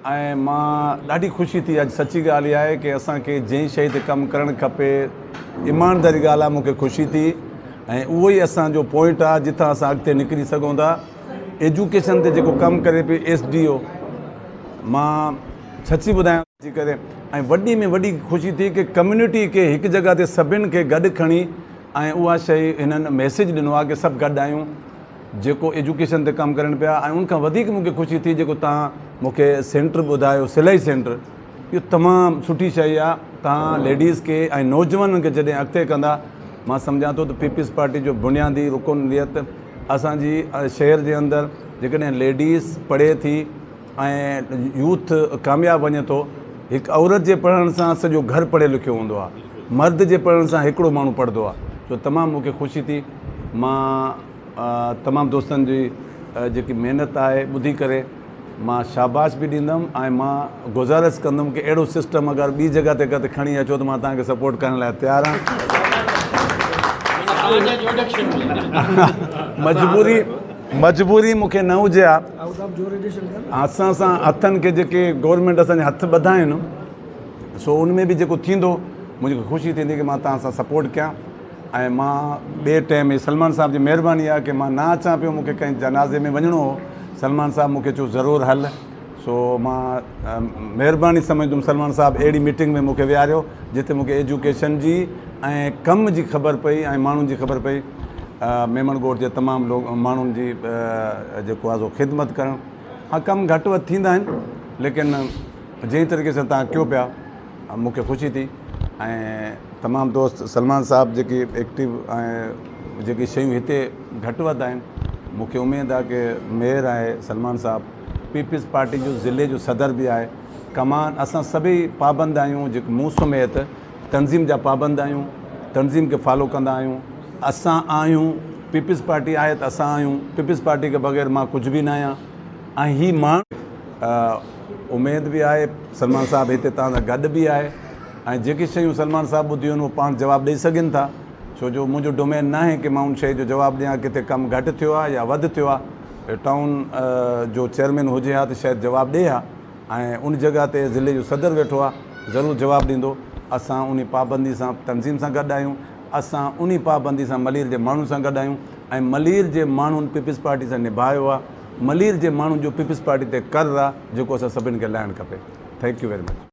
۽ مان ڏاڍي خوشي ٿي اڄ سچي ڳالهه اها آهي ڪي اسان کي جنهن شئي تي ڪم ڪرڻ کپي ايمانداري ڳالهه آهي مون کي خوشي ٿي ۽ اهو ئي اسان جو پوائنٽ آهي جتان اسان اڳتي نڪري سگهون ٿا ايجوڪيشن تي جيڪو ڪم ڪري پئي ايس ڊي او مان سچي ٻڌايان جي ڪري ۽ وڏي ۾ وڏي خوشي ٿي ڪي ڪميونٽي کي هڪ جڳهه تي سڀن کي گڏ کڻي ۽ اها شئي هنن ميسيج ڏنو آهي ڪي سڀ گڏ آهيون جيڪو ايجوڪيشن تي ڪم ڪرن پيا ۽ ان کان وڌيڪ مون کي خوشي ٿي جيڪو توهان مون کي سينٽر ٻڌايو سلائي سينٽر اهو تمام سٺي شيء آهي توهان ليڊيز کي ۽ نوجوانن کي جڏهن اڳتي ڪندا مان سمجهان ٿو ته پيپلز پارٽي جو بنيادي رڪنيت اسان جي شهر جي اندر جيڪڏهن ليڊيز پڙهي ٿي ۽ يوٿ ڪامياب وڃي ٿو هڪ عورت جي پڙهڻ سان سڄو گهر پڙهيو لکيو هوندو آهي مرد جي پڙهڻ سان هڪڙو ماڻهو پڙهندو آهي سو تمام مون کي خوشي ٿي مان تمام دوستن جي جيڪي محنت آهي ٻڌي ڪري مان شاباش به ڏيندم ۽ مان گذارش ڪندم ڪي اهڙو سسٽم اگر ٻي جڳهه تي ڪٿي کڻي اچو ته مان توهان کي سپورٽ ڪرڻ لاء تيار آهيان. مجبوري مجبوري مون کي نه هجي ها اسان سان هٿن کي جيڪي گورنمينٽ اسان جا هٿ ٻڌا آهن سو ان ۾ به جيڪو ٿيندو منهنجي خوشي ٿيندي ڪي مان توهان سان سپورٽ ڪيان ۽ مان ٻئي ٽائيم هي سلمان صاحب جي مهرباني آهي ڪي مان نه اچان پيو مون کي ڪنهن جنازي ۾ وڃڻو هو سلمان صاحب مون کي چيو ضرور هل سو مان مهرباني سمجهندم سلمان صاحب اهڙي ميٽنگ ۾ مون کي ويهاريو جتي مون کي ايجوڪيشن جي ۽ ڪم جي خبر پئي ۽ ماڻهن جي خبر پئي ميمڻ ڳوٺ جي تمام لوگ ماڻهن جي جيڪو آهي سو خدمت ڪرڻ ها ڪم گهٽ وڌ ٿيندا آهن ليڪن جنهن طريقي سان تهان ڪيو پيا مون کي خوشي ٿي ۽ تمام دوست سلمان صاحب جيڪي ايڪٽو ۽ جيڪي شيون هتي گهٽ وڌ آهن مون کي اميد آهي ڪي ميئر آهي سلمان صاحب پيپلز پارٽي جو ضلعي جو صدر به آهي ڪمان اسان سڀئي پابند آهيون جيڪي مون سميت تنظيم جا پابند آهيون تنظيم کي فالو ڪندا آهيون اسان آهيون پيپلز پارٽي آهي ته اسان آهيون پيپلز پارٽي کي بغير مان ڪجهه به نه آهيان ۽ هي ماڻهو اميد به آهي سلمان صاحب هتي توهان سان گڏ به آهي ۽ جيڪي شيون سلمان صاحب ٻڌيون آهن اهو پاڻ جواب ڏئي سگهن ٿا ڇو جو منهنجو ڊومين ناهي ڪي مان ان شيء جو جواب ڏيان ڪٿي ڪم گهٽ ٿيو آهي يا وڌ ٿيو آهي ٽائون جو چيئرمين هجي ها ته شايد جواب ڏئي ها ۽ ان جڳهه تي ضلعي جو صدر ويٺو آهي ضرور جواب ڏيندو اسان انهي پابندي سان تنظيم سان گڏ آهيون اسان انهي پابندي سان ملير جي ماڻهن سان گڏ آهيون ۽ ملير جي ماڻهن پيپلز پارٽي سان نڀايو آهي ملير جي ماڻهن جو پيپلز پارٽي تي قرض آهي جيڪو اسان سڀني کي لاهڻ کپي thank you very much.